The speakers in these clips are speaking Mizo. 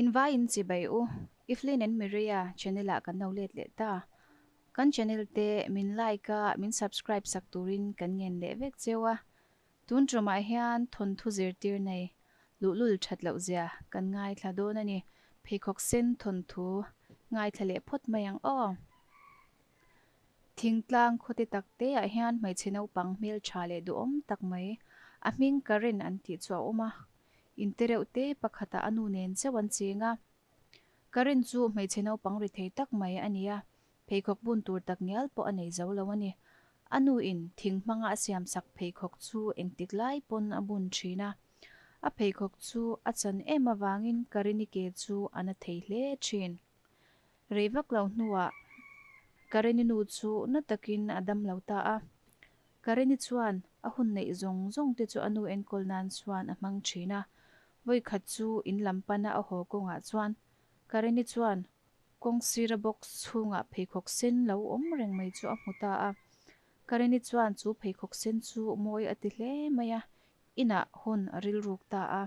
Invaiin chibai u, Evelyn and Mireia channel ah kan lo let leh ta. Kan channel te min like a, min subscribe sak turin kan ngen leh vek cheu a. Tun tumah hian thawnthu zirtir nei luhlul that loh zia kan ngaithla dawn a ni. Pheikhawk sen thawnthu ngaithla leh phawt mai ang aw. Thingtlang khawte tak te ah hian hmeichhe naupang hmeltha leh duhawm tak mai a hming Karen an tih chu a awm a. Inte reuh te pakhatah a nu nen chauh an cheng a. Karen chu hmeichhe naupang ri thei tak mai a ni a, pheikhawk bun tur tak ngial pawh a nei zo lo a ni. A nu in thing hmanga a siam sak pheikhawk chu engtik lai pawn a bun thin a. A pheikhawk chu a chan em avangin Karini ke chu a na thei hle thin. Rei vak lo hnuah Karini nu chu na takin a dam lo ta a. Karini chuan a hun neih zawng zawng te chu a nu enkawl nan chuan a hmang thin a. Vawikhat chu in lam pana a haw kawngah chuan Karini chuan kawng sira box chhungah pheikhawk sen lo awm reng mai chu a hmu ta a. Karini chuan chu pheikhawk sen chu mawi a ti hle mai a, inah hawn a rilruk ta a.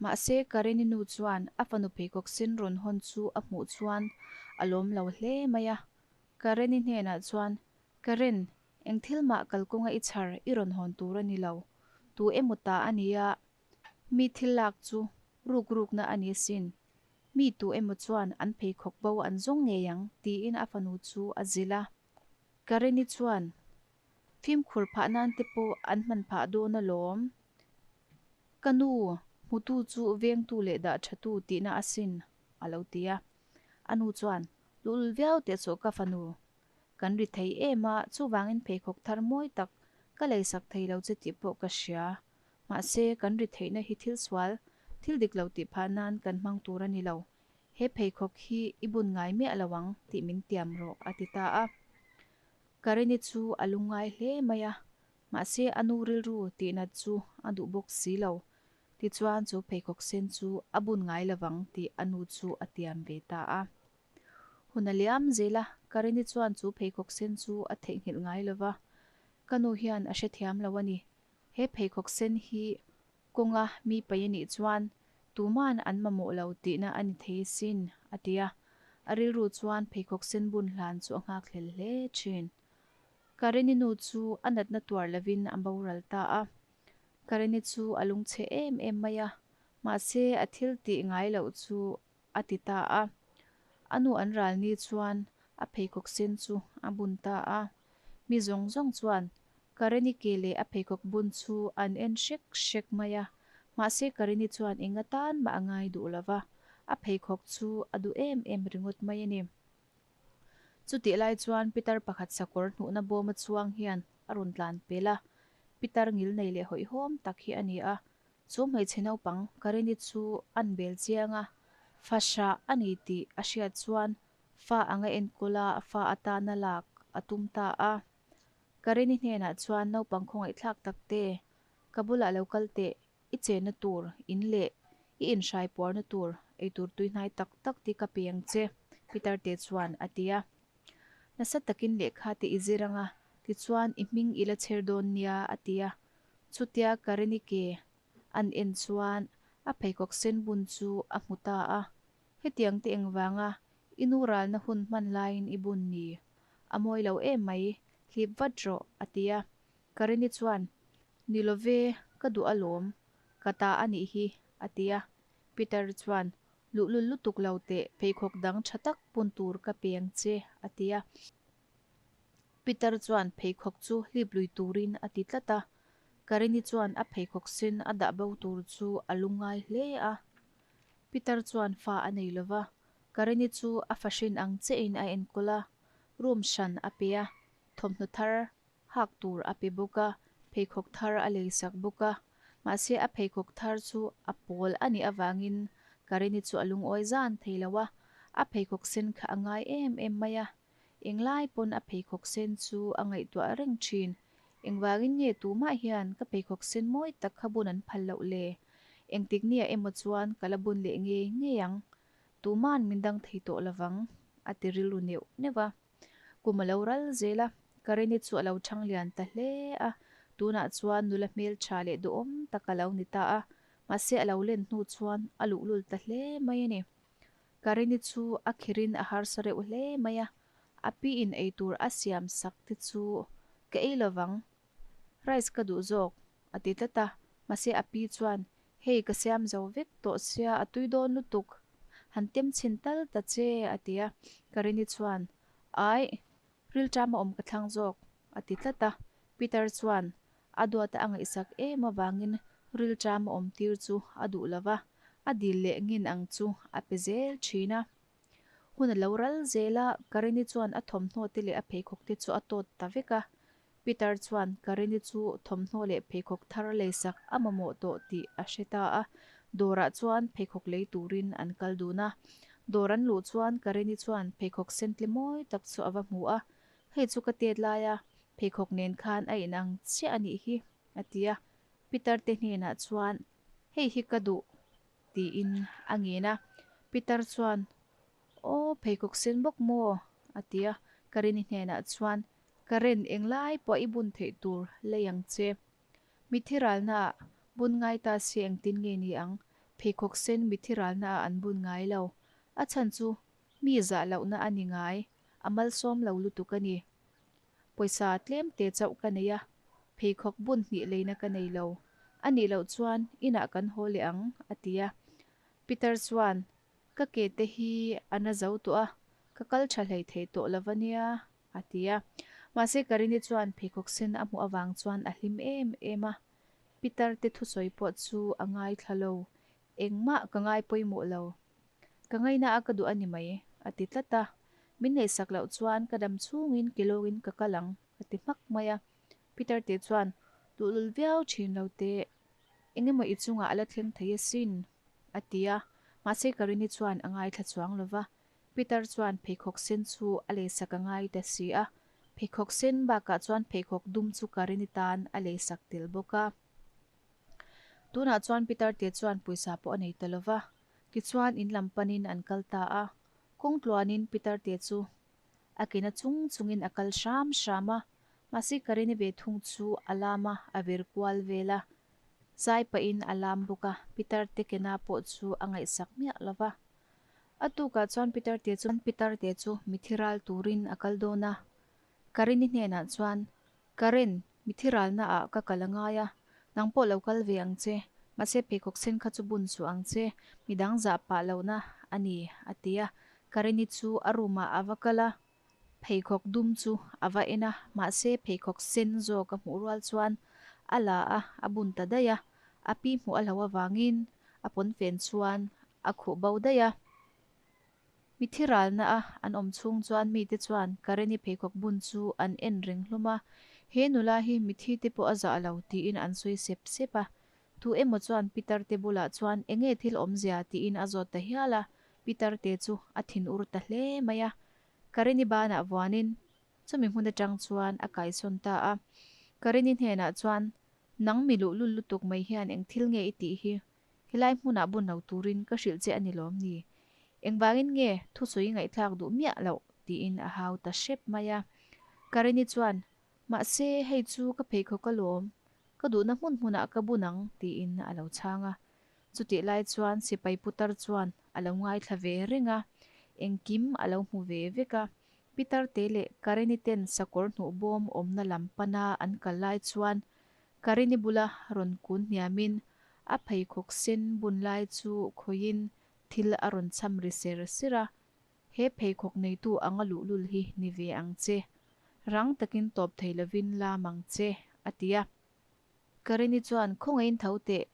Mahse, Karini nu chuan a fanu pheikhawk sen rawn hawn chu a hmuh chuan a lawm lo hle mai a. Karini hnenah chuan, Karen, eng thil mah kalkawnga i chhar i rawn hawn tur a ni lo. Tu emaw ta a nia, mi thil lak chu ruk rukna a ni asin. Mi tu emaw chuan an pheikhawk bo an zawng ngei ang, tiin a fanu chu a zilh a. Karini chuan, Fimkhur phah nan te pawh an hman phah dawn alawm. Ka nu, hmutu chu vengtu leh dah thatu tihna asin, a lo ti a. A nu chuan, Luhlul viau teh chu ka fanu. Kan ri thei em a, chuvangin pheikhawk thar mawi tak ka leisak thei lo che tih pawh ka hria. Mahse, kan ri theihna hi thil sual, thil dik lo tih phah nan kan hmang tur a ni lo. He pheikhawk hi i bun ngai miah lo ang tih min tiam rawh, a ti ta a. Karini chu a lungngai hle mai a, mahse a nu rilru tihnat chu a duh bawk si lo. Tichuan chu pheikhawk sen chu a bun ngai lovang tih a nu chu a tiam ve ta a. Hun a liam zel a, Karini chuan chu pheikhawk sen chu a theihnghilh ngai lova, Ka nu hian a hrethiam lo a ni. He pheikhawk sen hi Kawnga mi paih a nih chuan tuman an mamawh lo tihna a ni thei sin, a ti a. A rilru chuan pheikhawk sen bun hlan chu a nghak hlel hle thin. Karini nu chu a natna tuar lovin a boral ta a. Karini chu a lungchhe em em mai a, mahse a thil tih ngai loh chu a ti ta a. A nu an ral ni chuan a pheikhawk sen chu a bun ta a. Mi zawng zawng chuan Karini ke leh a pheikhawk bun chu an en hrek hrek mai a. Mahse Karini chuan eng atan mah a ngai duh lo va, a pheikhawk chu a duh em em ringawt mai a ni. Chutih lai chuan pitar pakhat sakawr hnuhna bawma chuang hian a rawn tlan pel a. Pitar ngilnei leh hawihhawm tak hi a ni a, Chu hmeichhe naupang Karini chu an bel chiang a, fa hrah a ni tih a hriat chuan fa anga enkawl a fa atana lak a tum ta a. Karini hnenah chuan naupang khawngaihthlak tak te, ka bulah lo kal teh, i chenna tur in leh i inhrai puarna tur eitur tuihnai tak tak te ka pe ang che, Peter te chuan a ti a. Nasa takin lehkha te i zir anga, tichuan i hming i la chher dawn nia, a ti a. Chutia Karini ke an en chuan a pheikhawk sen bun chu a hmu ta a, Hetiang te engvanga i nu ralna hun hman laiin i bun ni? A mawi lo em mai, hlip vat rawh, a ti a. Karini chuan, Ni lo ve, ka duh alawm, ka ta a nih hi, a ti a. Peter chuan, Luhlul lutuk lo teh, pheikhawk dang tha tak bun tur ka pe ang che, a ti a. Peter chuan pheikhawk chu hlip lui turin a ti tlat a, Karini chuan a pheikhawk sen a dah bo tur chu a lungngai hle a. Peter chuan fa a nei lo va, Karini chu a fahrin ang chiahin a enkawl a, room hran a pe a, thawmhnaw thar hak tur a pe bawk a, pheikhawk thar a leisak bawk a. Mahse a pheikhawk thar chu a pawl a nih avangin Karini chu a lungawi zan thei lo a, a pheikhawk sen kha a ngai em em mai a. Englai pawn a pheikhawk sen chu a ngaihtuah reng thin. Engvangin nge tumah hian ka pheikhawk sen mawi tak kha bun an phal loh le? Engtik nia emaw chuan ka la bun leh ngei ngei ang. Tuma'n min dang thei tawh lovang, a ti rilru neuh neuh a. Kum a lo ral zel a, Karini chu a lo chhang lian ta hle a. Tunah chuan nula hmeltha leh duhawm tak a lo ni ta a. Mahse a lo len hnu chuan a luhlul ta hle mai a ni. Karini chu a khirin a harsa reuh hle mai a, a pi in eitur a siam sak te chu ka ei lovang, rice ka duh zawk a ti tlat a, mahse a pi chuan hei ka siam zo vek tawh sia a tui dawn lutuk, han tem chhin tal ta che a ti a, Karini chuan aih rilṭam a awm ka thlang zawk a ti tlat a, Peter chuan A duata a ngaihsak em avangin rilṭam a awmtir chu a duh lo va, a dil leh ngin ang chu a pe zel ṭhin a. Hun a lo ral zel a, Karini chuan a thawmhnaw te leh a pheikhawk te chu a tawt ta vek a. Peter chuan Karini chu thawmhnaw leh pheikhawk thar leisak a mamawh tawh tih a hre ta a, dawrah chuan pheikhawk lei turin an kal dun a. Dawr an luh chuan Karini chuan pheikhawk sentle mawi tak chu a va hmu a, Hei chu ka tet lai a, pheikhawk nen khan a inang chiah a nih hi, a ti a. Peter te hnenah chuan, Hei hi ka duh, tiin a ngen a. Peter chuan, Aw, pheikhawk sen bawk maw? a ti a. Karini hnenah chuan, Karen, englai pawh i bun theih tur lei ang che. Mithi ralnaah bun ngai ta si engtin nge ni ang? Pheikhawk sen mithi ralnaah an bun ngai lo. A chhan chu mi zah lohna a ni ngai. A malsawm lo lutuk a ni. Pawisa tlem te chauh ka nei a, pheikhawk bun hnih leina ka nei lo. A nih loh chuan inah kan haw leh ang, a ti a. Peter chuan, Ka ke te hi a na zo tawh a, ka kal tha hlei thei tawh lo va nia, a ti a. Mahse Karini chuan pheikhawk sen a hmuh avang chuan a hlim em em a. Peter te thusawi pawh chu a ngaithla lo, Engmah ka ngai pawimawh lo. Ka ngaina a ka duh a ni mai, a ti tlat a. Min ngaihsak loh chuan ka dam chhungin kilawngin ka kal ang, a ti hmak mai a. Peter te chuan, Duhlul viau thin lo teh. Engemaw i chungah a la thleng thei asin, a ti a. Mahse Karini chuan a ngaithla chuang lo va. Peter chuan pheikhawk sen chu a leisak a ngai ta si a. Pheikhawk sen bakah chuan pheikhawk dum chu Karini tan a leisak tel bawk a. Tunah chuan Peter te chuan pawisa pawh a nei ta lo va, tichuan in lam panin an kal ta a. Kawng tluanin Peter te chu a ke na chung chungin a kal hram hram a, mahse Karini ve thung chu a lam a, a vir kual vel a. Zai pahin a lam bawk a, Peter te ke na pawh chu a ngaihsak miah lo va. A tukah chuan Peter te chu Peter te chu mithi ral turin a kal dawn a, Karini hnenah chuan Karen, mithi ralna ah ka kal a ngai a, nang pawh lo kal ve ang che, mahse pheikhawk sen kha chu bun suh ang che, midang zah pah lohna a ni, a ti a. Kareni chu a room ah a va kal a, pheikhawk dum chu a va en a, mahse pheikhawk sen zawk a hmuh rual chuan a la a, a bun ta daih a, a pi hmuh a hlauh avangin a pawnfen chuan a khuh bo daih a. Mithi ralna a an awm chhung chuan mite chuan Kareni pheikhawk bun chu an en reng hlawm a, he nula hi mithi te pawh a zah lo tiin an sawi sep sep a. Tu emaw chuan Peter te bulah chuan enge thil awmzia tiin a zawt ta hial a, Peter te chu a thin ur ta hle mai a. Kareni banah vuanin chumi hmun atang chuan a kaisawn ta a. Kareni hnenah chuan, Nang mi luhlul lutuk mai hian eng thil nge i tih hi? Helai hmunah bun lo turin ka hrilh che a ni lawm ni? Engvangin nge thusawi ngaihthlak duh miah loh? tiin a hau ta hrep mai a. Karini chuan, Mahse, hei chu ka pheikhawk alawm, ka duhna hmun hmunah ka bun ang, tiin a lo chhang a. Chutih lai chuan sipai putar chuan a lo ngaithla ve reng a, engkim a lo hmu ve vek a. Pitar te leh Karini ten sakawr hnuh bawm awmna lam pana an kal lai chuan Karini bula rawn kun hniamin a pheikhawk sen bun lai chu khawiin thil a rawn cham ri ser ser a, He pheikhawk neitu anga luhlul hi ni ve ang che. Rang takin tawp thei lovin lam ang che, a ti a. Karini chuan, Khawngaihin tho teh,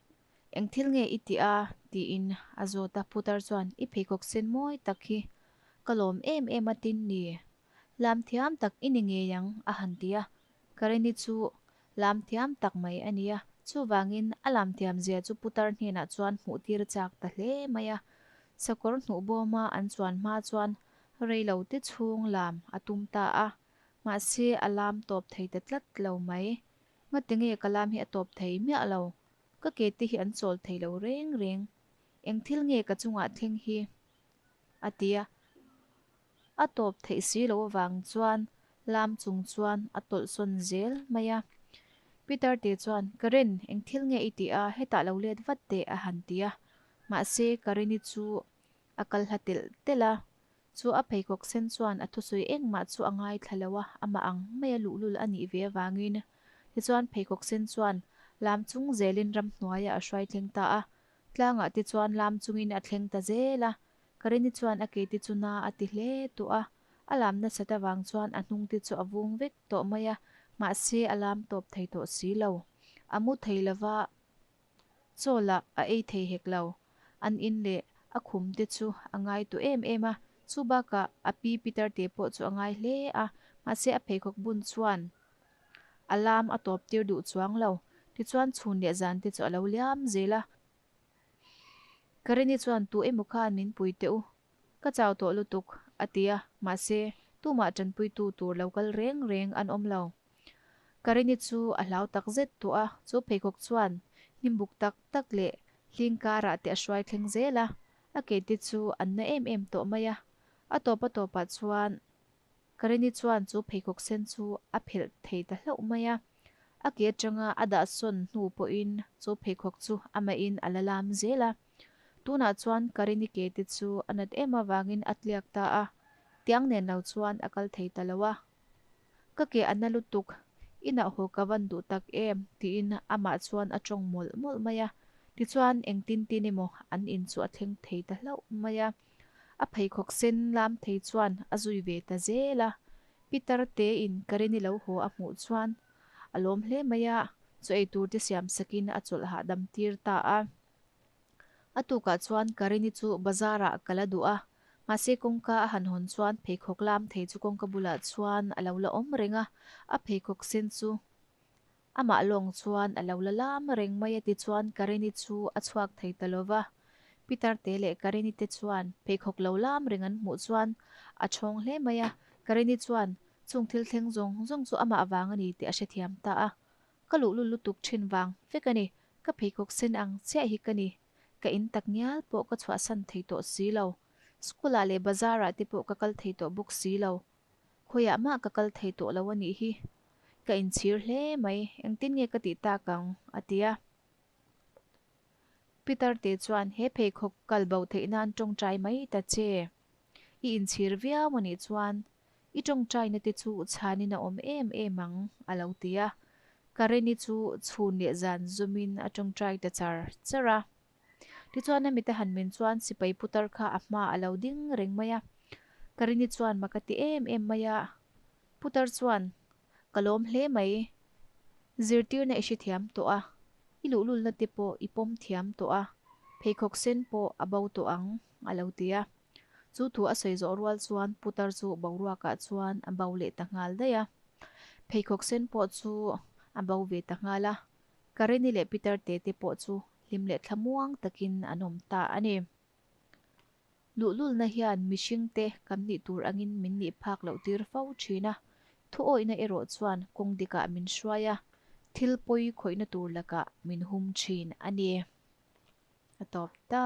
eng thil nge i tih a? tiin a zawt a. Putar chuan, I pheikhawk sen mawi tak hi ka lawm em em a tin ni. Lam thiam tak i ni ngei ang, a han ti a. Karini chu lam thiam tak mai a ni a, chuvangin a lam thiam zia chu putar hnenah chuan hmuh tir chak ta hle mai a. Sakawr hnuh bawma an chuan hma chuan rei lo te chhung lam a tum ta a, mahse a lam tawp thei ta tlat lo mai. Ngati nge ka lam hi a tawp thei miah lo, ka ke te hi an chawl thei lo reng reng. Eng thil nge ka chungah thleng hi? a ti a. A tawp theih si loh avang chuan lam chung chuan a tawlhsawn zel mai a. Pitar te chuan, Karen, eng thil nge i tih a, hetah lo let vat teh, a han ti a. Mahse, Kareni chu a kal hla telh telh a. Chu a pheikhawk sen chuan a thusawi engmah chu a ngaithla lo a, amah ang maia luhlul a nih ve avangin. Tichuan pheikhawk sen chuan lam chung zelin ramhnuaiah a hruai thleng ta a. Tlangah te chuan lam chungin a thleng ta zel a. Kareni chuan a keite chu na a ti hle tawh a. A lam nasat avang chuan a hnung te chu a vung vek tawh mai a, mahse a lam tawp thei tawh si lo. A mu thei lova, chaw lah a ei thei hek lo. An in leh a khum te chu a ngai tawh em em a, chu bakah a pi Peter te pawh chu a ngai hle a, mahse a pheikhawk bun chuan a lam a tawp tir duh chuang lo. Tichuan chhun leh zan te chu a lo liam zel a. Karini chuan tu emaw khan min pui teh u, Ka chau tawh lutuk, a ti a, mahse, tumah tanpuitu tur lo kal reng reng an awm lo. Karini chu a hlau tak zet tawh a, chu pheikhawk chuan hnimbuk tak tak leh hling karah te a hruai thleng zel a, a keite chu an na em em tawh mai a. A tawp a tawpah chuan Karini chuan chu pheikhawk sen chu a phelh thei ta hlauh mai a, a ke atanga a dahsawn hnu pawhin chu pheikhawk chu amahin a la lam zel a. Tunah chuan Karini ke te chu a nat em avangin a tliak ta a, tiang nen lo chuan a kal thei ta lo a. Ka ke a na lutuk, inah haw ka van duh tak em? tiin amah chuan a tawng mawlh mawlh mai a. Tichuan engtin tin emaw an in chu a thleng thei ta hlauh mai a. A pheikhawk sen lam thei chuan a zui ve ta zel a. Peter tein Karini lo haw a hmuh chuan a lawm hle mai a, chaw ei tur te siam sakin a chawlh hahdam tir ta a. A tukah chuan Karini chu bazar ah kal a duh a, mahse kawngka a han hawn chuan pheikhawk lam thei chu kawngka bulah chuan a lo la awm reng a, a pheikhawk sen chu amah lawng chuan a lo la lam reng mai a tichuan Karini chu a chhuak thei ta lo va. Peter te leh Karini te chuan pheikhawk lo lam reng an hmuh chuan a chhawng hle mai a, Karini chuan chung thil thleng zawng zawng chu amah vang a ni tih a hrethiam ta a. Ka luhlul lutuk thin vang vek a ni, ka pheikhawk sen ang chiah hi ka ni. Ka in tak ngial pawh ka chhuahsan thei tawh si lo. School ah leh bazar ah te pawh ka kal thei tawh bawk si lo. Khawiah mah ka kal thei tawh lo a nih hi. Ka inchhir hle mai, engtin nge ka tih tak ang? a ti a. Peter te chuan he pheikhawk kal bo theih nan tawngtai mai ta che. I inchhir viau a nih chuan I tawngtaina te chu chhanin a awm em em ang, a lo ti a. Kareni chu chhun leh zan zumin a tawngtai ta char char a. Tichuan a mit a han men chuan sipai putar kha a hma a lo ding reng mai a. Kareni chuan mak a ti em em mai a. Putar chuan, Ka lawm hle mai. Zirtirna i hrethiam tawh a, i luhlulna te pawh i pawm thiam tawh a, pheikhawk sen pawh a bo tawh ang, a lo ti a. Chu thu a sawi zawh rual chuan putar chu boruakah chuan a bo leh ta nghal daih a. Pheikhawk sen pawh chu a bo ve ta nghal a. Kareni leh Peter te te pawh chu hlim leh thlamuang takin an awm ta a ni. Luhlulna hian mihringte kan nih tur angin min nih phak loh tir fo thin a. Thuawihna erawh chuan kawng dikah min hruai a, thil pawi khawihna tur lakah min hum thin a ni. A tawp ta.